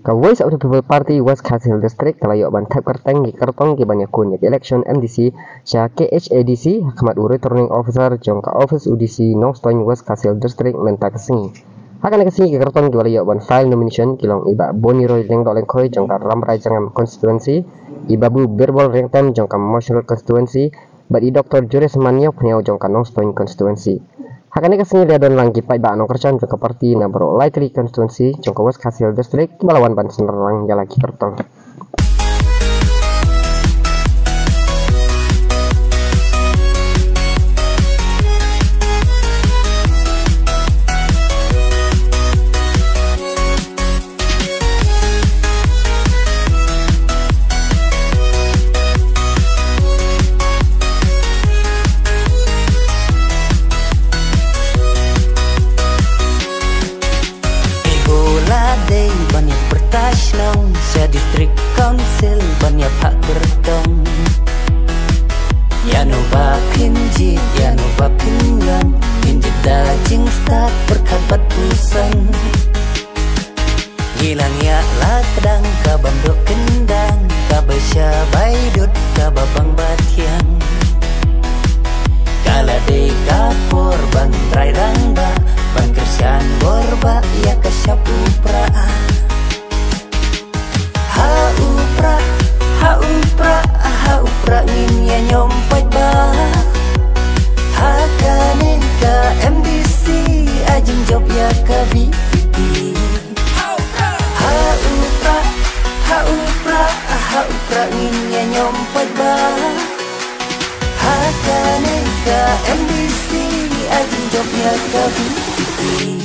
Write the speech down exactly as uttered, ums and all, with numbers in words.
Ka Voice of the People Party West Khasi Hills District ka la ïoh ban thep kyrteng ki kyrtong ki ban ïakun ïa ka election M D C sha K H A D C ha khmat u Returning Officer jong ka office u D C Nongstoiñ West Khasi Hills District mynta ka sngi. Ha kane ka sngi ki kyrtong kiba la ïoh ban file nomination ki long i Bah Boniroy Lyngdoh Lyngkhoi jong ka Rambrai Jyrngam Constituency, i Babu Birbal Ryngtem jong ka Mawshynrut Constituency, bad i Doktor Juris Maniawphniaw jong ka Nongstoiñ Constituency. Ha kane ka sngi la don lang ki paidbah nongkyrshan jong ka party na baroh lai tylli constituency jong ka West Khasi Hills District kiba la wan ban synran lang ïa la ki kyrtong. Ihu la dei ban ïa pyrta shnong sha District Council ban ïa phah kyrtong. Ïa no ba phin jied, ïa no ba phin wan, phin jied da jingstad pyrkhat bad puson. Ngi la ngiah la kdang kaba mduk kyndang, kaba sha bai dud, kaba bang ba thiang. Ka la dei ka por ban trai rangbah, ban kyrshan bor bah ïa ka shap u prah. Ha u prah, ha u prah, ha u prah ngin ïa ñiom paidbah. Ha kane ka M D C ai jingjop ïa ka V P P. Ha u prah, ha u prah, ha u prah ngin ïa ñiom paidbah. Ha kane ka M D C ai jingjop ïa ka V P P.